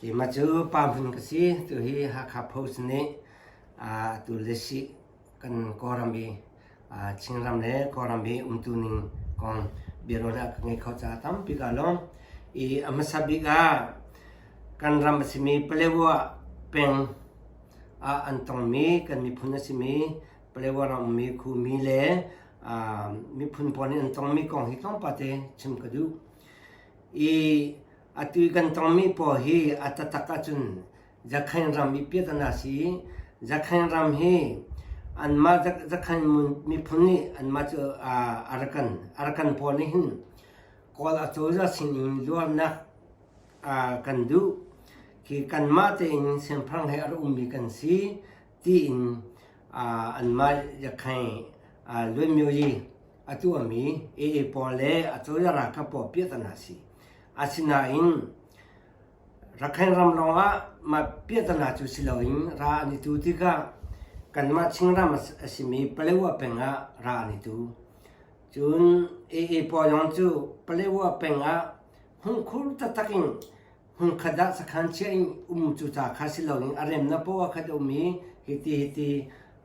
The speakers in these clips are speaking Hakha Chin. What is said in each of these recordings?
Keimah cu Pa Hmun ka si. Tuhi Hakha Post nih atu le si kan Kawlram i Chinram le Kawlram i umtu ning kong biaruahnak ka ngei kho caah tampi kaa lawm. I a hmasa bik ah kan ram a simi Palewa peng ah an tongmi kan miphun a simi Palewa ram ummi Khumi le miphun pawl nih an tongmi kong hi tlawmpal te chim ka duh. I atu i kan tongmi pawl hi a taktak ahcun Zakhain ram i piatana a si i Zakhain ram hi anmah Zakhain miphun nih anmah cu Arakan Arakan pawl nih hin Kawl acozah sinin luarnak kan duh. Khi kanmah tein siangpahrang he a rak ummi kan si tiin anmah Yakhain Luanmyoyi a tuahmi AA pawl le acozah ralkap pawl piahtana a si. Asinain Rakhine ram lawngah mah piahtana cu si loin ra an i tu tikah kanmah Chinram a simi Palewa peng ah ra an i tu. Cun AA pawl zong cu Palewa peng ah hmunkhur taktak in hmunkhat ah sakhan chia in um cu ca kha si loin a remnak poah kha a um i hiti hiti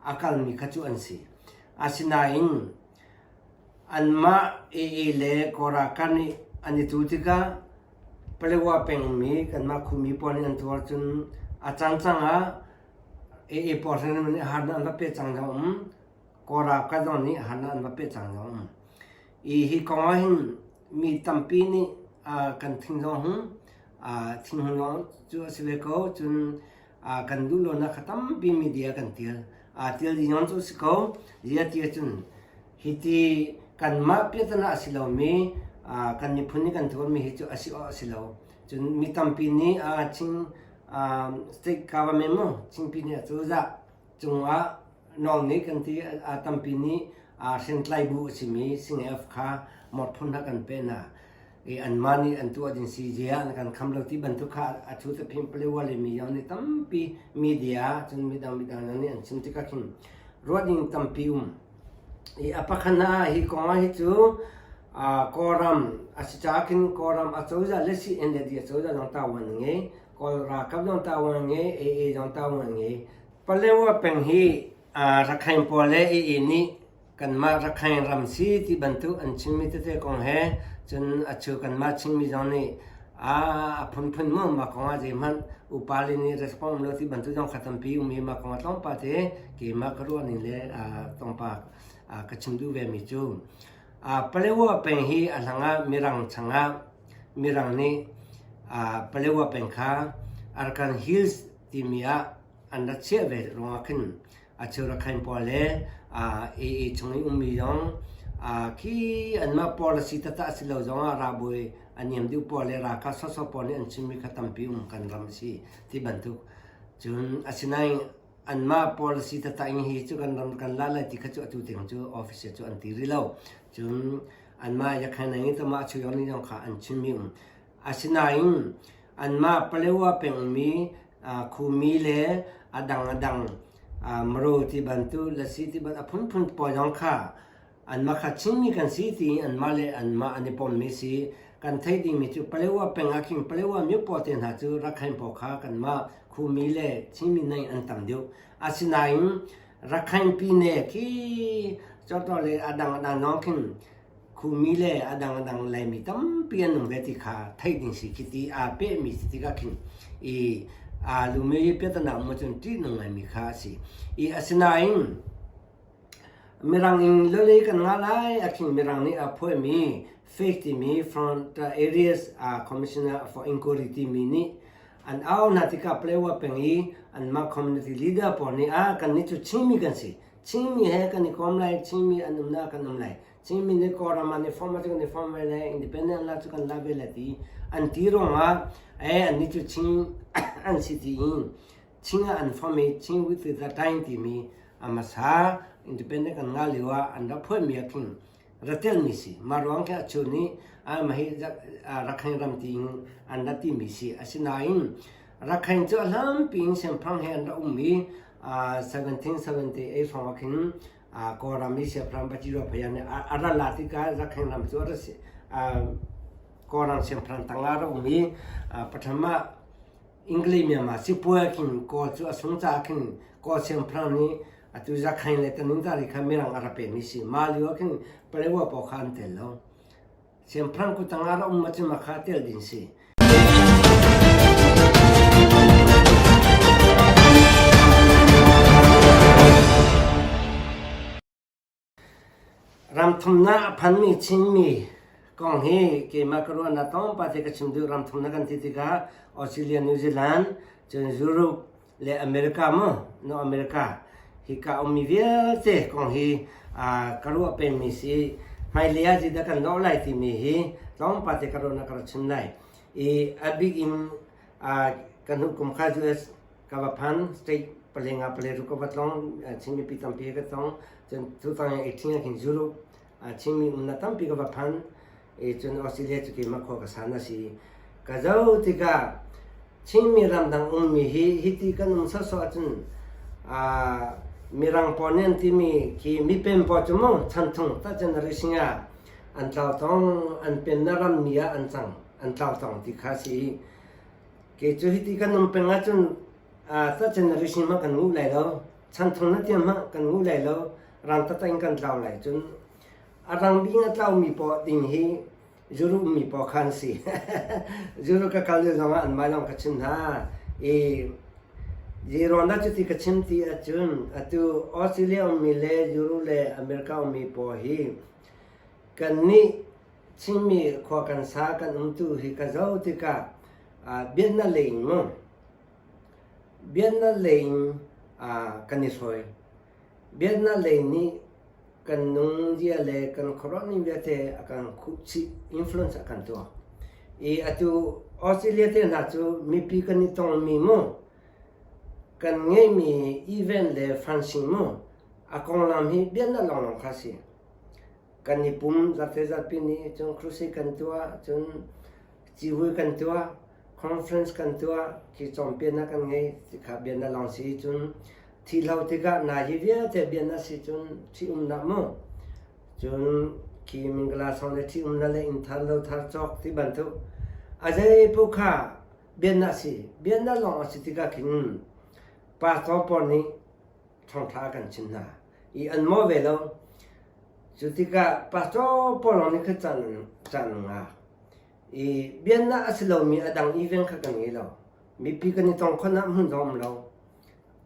a kalmi kha cu an si. Asinain anmah AA le Kawlralkap nih an i tu tikah Palewa pengmi kanmah khuami pawl nih an tuar cun a cangcang ah AA pawl hrimhrim nih harnak an va pe cang zong um. Kawlralkap zong nih harnak an va pe cang zong um. I hi kong ah hin mi tampi nih kan thing zong hung thinghung zong cu a si ve ko cun kan duh lonak kha tampi media kan tial tial ding zong cu a si ko zia ti ahcun hiti kanmah piatana a si lomi kan miphun nih kan tuarmi hi cu a si awk a si lo cun mi tampi nih Chin state government mu Chinpi nih a cozah cungah nawl nih kan ti a tampi nih hriamtlai bu a simi CNF kha morphun hna kan pe hna i anmah nih an tuah ding si zia an kan kham lo ti bantuk kha a thu te phim palewa le mi yong nih tampi media cun midang midang nih an chim tikah khin ruah ding tampi um i a pakhat ah hi kong ah hi cu Kawlram a si caah khin Kawlram a cozah le CNLD a cozah zong tawan ngei Kawl ralkap zong tawan ngei AA zong tawan ngei Palewa peng hi Rakhine pawl le AA nih kanmah Rakhine ram si ti bantuk an chimmi tete kong he cun a chu kanmah Chinmi zong nih a phunphun mu mah kong ah zeihmanh upa le nih response um lo ti bantuk zong kha tampi um i mah kong ah tlawmpal te keimah ka ruah ning le tlawmpal ka chim duh ve mi cu Palewa peng hi a hlang ah Mirang changah Mirang nih Palewa peng kha Arakan Hills timi ah an rak chiah ve ruangah khin a cheu Rakhine pawl le AA chung i ummi zong khi anmah policy taktak a si lo zongah ralbawi a niam deuh pawl le ralkap sawsawh pawl nih an chimmi kha tampi um kan ram a si ti bantuk cun asinain anmah policy taktak in hi cu kan ram kan la lai ti kha cu atu tiang cu officer cu an ti rih lo cun anmah Rakhine i tamah a chuak ni zong kha an chimmi um Asinain anmah Palewa pengmi Khumi le a dang a dang Mro ti bantuk Lasi ti bantuk a phunphun pawl zong kha anmah kha Chinmi kan si tiin anmah le anmah an i pommi si. Kan theih dingmi cu Palewa peng ah khin Palewa myo pawl te hna cu Rakhine pawl kha kanmah Khumi le Chinmi nei an tam deuh. Asinain Rakhine pine khi cawtaw le a dang a dang zong khin Khumi le a dang a dang Laimi tampi an um ve ti kha theih ding si khi ti aa pehmi si tikah khin i aa lumi i piatana um ahcun ṭihnung ngaimi kha a si. I asinain Mirang in lawlei kan ngah lai a khin Mirang nih a phuahmi FACE timi Front Areas Commissioner for Inquiry timi nih an au hna tikah Palewa peng i anmah community leader pawl nih ah kannih cu Chinmi kan si. Chinmi he kan i kom lai, Chinmi an umnak kan um lai. Chinmi nih Kawlram ah form cu kan i form ve lai, independent la cu kan la ve lai ti an ti ruangah eh annih cu Chin an si ti in Chin ah an form i Chin with the time timi a hmasa independent kan ngah lio ah an rak phuahmi ah khin ra telmi si. Mah ruang khi a chu nih mah hi Rakhine ram tiin an rak timi si. Asinain Rakhine cu a hlanpi in Siangpahrang he an rak um i 1778 hrawng ah khin Kawlram i Siangpahrang Bachirawphaya nih a ra la tikah Rakhine ram cu a ra si. Kawlram siangpahrang tangah a rak um i pathum ah English Myanmar sipuai khin Kawl cu a sung caah khin Kawl siangpahrang nih atu Zakhain le Tanintari kha Mirang a rak pekmi si. Mah lio ah khin Palewa pawl kha an tel lo. Siangpahrang kuttang ah rak um ahcun mah kha tel ding si. Ramthumnak a phanmi Chinmi kong hi keimah ka ruahnak tlawmpal te ka chim duh. Ramthumnak kan ti tikah Australia, New Zealand, cun Europe le America mu, North America hika ummi vialte kong hi ka ruah pengmi si. Hmailei ah zeidah kan lawh lai timi hi tlawmpal te ka ruahnak ka rak chim lai. I a bik in kan hnu kum kha US ka va phan state palenga paleruk ka va tlong Chin mipi tampi he ka tong cun 2018 ah khin Europe Chinmi umnak tampi ka va phan i cun Australia cu keimah khua ka san a si ka zo tikah Chinmi ramdang ummi hi hiti kan um sawsawh ahcun mirang pawl nih an timi khi mipem pawl cu mu chanthung ta generation ah an tlau tong an pennak rammi ah an cang an tlau tong ti kha si Kei cu hiti kan um peng ahcun third generation hmanh kan nguh lai lo. Chanthung na tiang hmanh kan nguh lai lo. Rang taktak in kan tlau lai. Cun a rang bing a tlaumi paoh ding hi zuru ummi paoh kha an si. Zuru ka kal lio zongah anmah lawng ka chim hna. I Zeiruang dah cuti ka chim ti ahcun atu Australia ummi le Euro le America ummi pawl hi kannih Chinmi khua kan sa kan umtu hi ka zoh tikah biaknak lei in mu biaknak lei in kan i hruai. Biaknak lei nih kan nunzia le kan khuaruahning vialte a kan khuhchih, influence a kan tuah. I atu Australia te hna cu mipi kan i tongmi mu kan ngeihmi event le function mu a konglam hi biaknak lawnglawng kha si. Kan i pum zarhte zarhpi ni cun crusade kan tuah, cun civui kan tuah, conference kan tuah, khi cawnpiaknak kan ngei tikha biaknak lawng si cun thihlo tikah na hi vialte biaknak si cun ṭhi-umnak mu. Cun khi mingala song le ṭhi-umnak le inn thar lo thar cawk ti bantuk a zei paoh kha biaknak si. Biaknak lawng a si tikah khin pastor pawl nih thawngṭha a kan chim hna i an mawh ve lo. Cu tikah pastor pawl lawng nih khan caan caan an ngah. I biaknak a si lomi a dang event kha kan ngei lo. Mipi kan i tong khawhnak hmun zong um lo.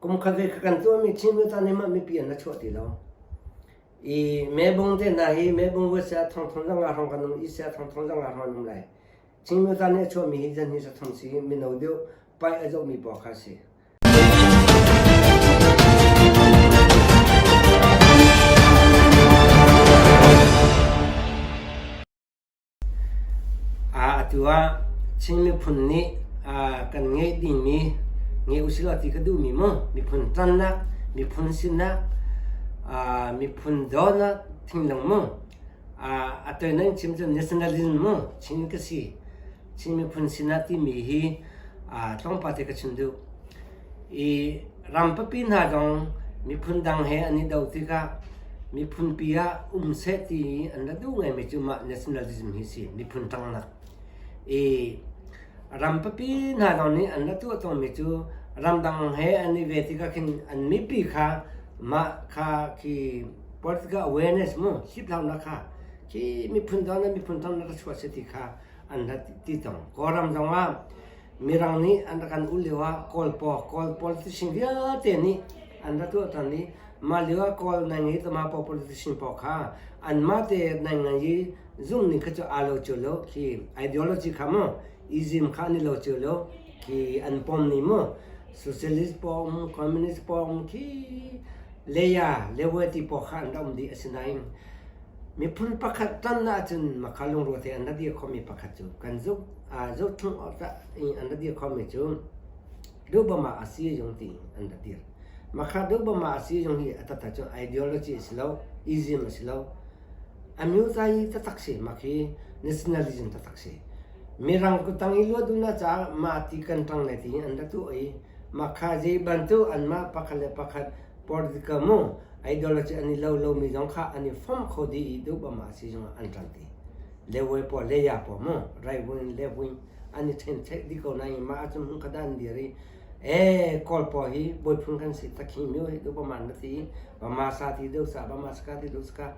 Kum khat ve kha kan tuahmi Chin Muta nih mah mipi an la chuah ti lo. I mebung te hna hi mebung vuasia thongthong zanga hrawng kan um, isia thongthong zanga hrawng an um lai. Chin Muta nih a chuahmi hi zan hi sathong si mino deuh paih a zohmi pawl kha si. Atu ah Chin miphun nih kan ngeih dingmi ngei usih law ti ka duhmi mu miphun ṭannak, miphun sinak, miphun dawtnak thinlung mu a toinak in chim cun nationalism mu Chin ka si. Chin miphun sinah timi hi tlawmpal te ka chim duh. I ram papi hna zong miphun dang he an i do tikah miphun pi ah um seh ti an ra duh ngaimi cu mah nationalism hi si, miphun ṭangnak. I ram papi hna zong nih an ra tuah tawnmi cu ramdang he an i ve tikah khin an mipi kha mah kha khi political awareness mu hiphlaunak kha khi miphun dang le miphun dang na ra chuah si ti kha an rat ti tong. Kawlram zongah Mirang nih an rak kan ul lio ah Kawl paw Kawl politician vialte nih an rak tuah tan i mah lio ah Kawl nai ngei tama paw politician paw kha anmah te nai ngai i zumh ning kha cu aa lo cio lo khi ideology kha mu ism kha an i lo cio lo khi an pom ni mu socialist paw um communist paw um khi leya lewe ti paw kha an rak um dih asinain Miphun pakhat tan ahcun makha lungrual te an ra dir khomi pakhat cu kan zuk zohthung awk in an ra dir khomi cu Dubama a si zung ti an ra dir. Makha Dubama a si zung hi a taktak cu ideology a si lo, ism a si lo. Amyothayi taktak si mak hi nationalism taktak si. Mirang kutang i luat duhnak caah mah ti kan ṭang lai ti an ra tuah i makha zei bantuk anmah pakhat le pakhat political mu ideology an i lo lomi zong kha an i fom kho dih i duh bama si zong an ṭan ti. Lewe pawl leya pawl mu right wing left wing An i ṭhenchek dih ko nain mah ahcun hmunkhat ah an dir i ee Kawl pawl hi bawiphun kan si takhi myo hi tu na ti Bama sa ti deuh sa Bama saka ti deuh saka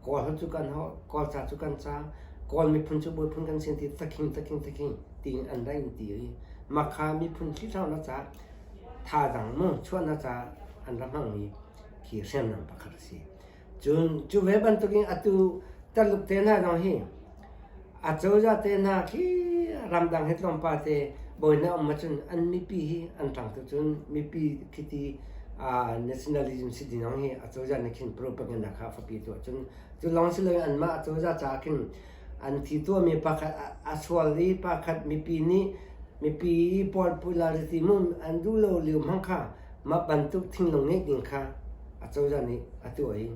Kawl ho cu kan ho Kawl ca cu kan ca Kawl miphun cu bawiphun kan si ti taking taking taking tiin an rak in ti i makha miphun hlithlau na ca thazang mu chuah na ca an rak hmangmi khi hriamnam pakhat a si. Cun cu ve bantukin atu Taluk te hna zong hi acozah te hna khi ramdang hi tlawmpal te bawi na um ahcun an mipi hi an ṭang tuk cun mipi khiti nationalism si ding zong hi acozah nih khin propaganda kha fapi tuah cun cu lawng si loin anmah acozah caah khin an thi tuahmi pakhat a sual i pakhat mipi nih mipi popularity mu an duh lo lio hmang kha mah bantuk thinlung ngeih ding kha acozah nih a tuah i.